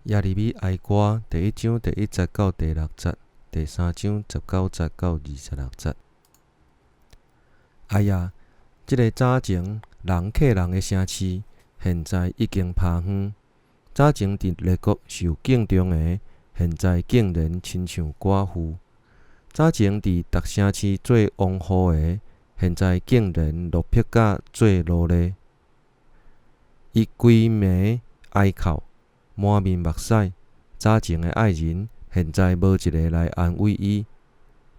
耶利米哀歌第一章第一節到第六節，第三章十九節到二十六節。哎呀，這个早前人客人的城市，現在已經拋荒。早前佇列國受敬重的，現在竟然親像寡婦。早前佇逐城市做王后的，現在竟然落魄甲做奴隸。伊規暝哀哭，滿面目屎。早前的愛人，現在無一个來安慰伊。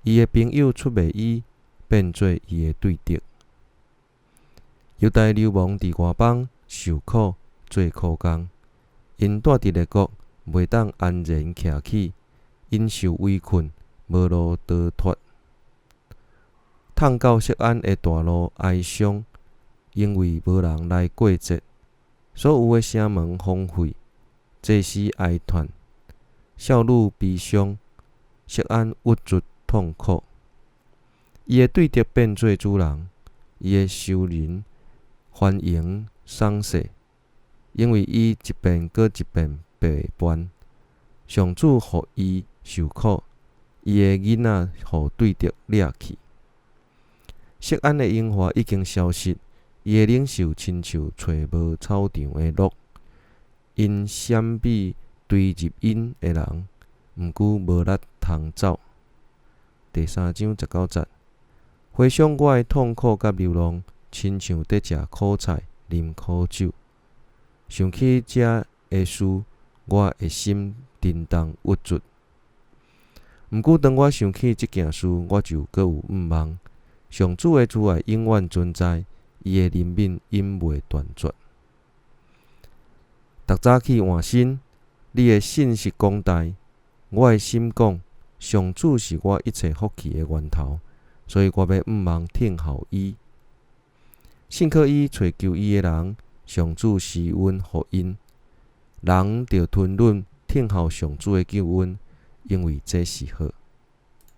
伊的朋友出賣伊，變做伊的對敵。猶大流亡佇外邦受苦做苦工，𪜶蹛佇列國袂當安然徛起，𪜶受圍困，無路逃脫。通到錫安的大路哀傷，因為無人來過節。所有的城門荒廢，祭司哀嘆，少女悲傷，錫安鬱卒痛苦。伊的對敵變做主人，伊的仇人歡迎賞賜，因為伊一遍閣一遍背叛。上主予伊受苦，伊的囡仔予對敵掠去。錫安的榮華已經消失，伊的領袖親像揣無草場的鹿，𪜶閃避追入𪜶的人，毋過無力通走。第三章十九節，回想我的痛苦佮流浪，親像佇食苦菜、啉苦酒。想起這个事，我的心震動鬱卒。毋過當我想起這件事，我就閣有向望。上主的慈愛永遠存在，伊的憐憫永袂斷絕。逐早起換新，你的信實廣大。我的心講，上主是我一切福氣的源頭，所以我欲向望聽候伊。信靠伊、揣求伊的人，上主施恩予𪜶。人著吞忍聽候上主的救恩，因為這是好。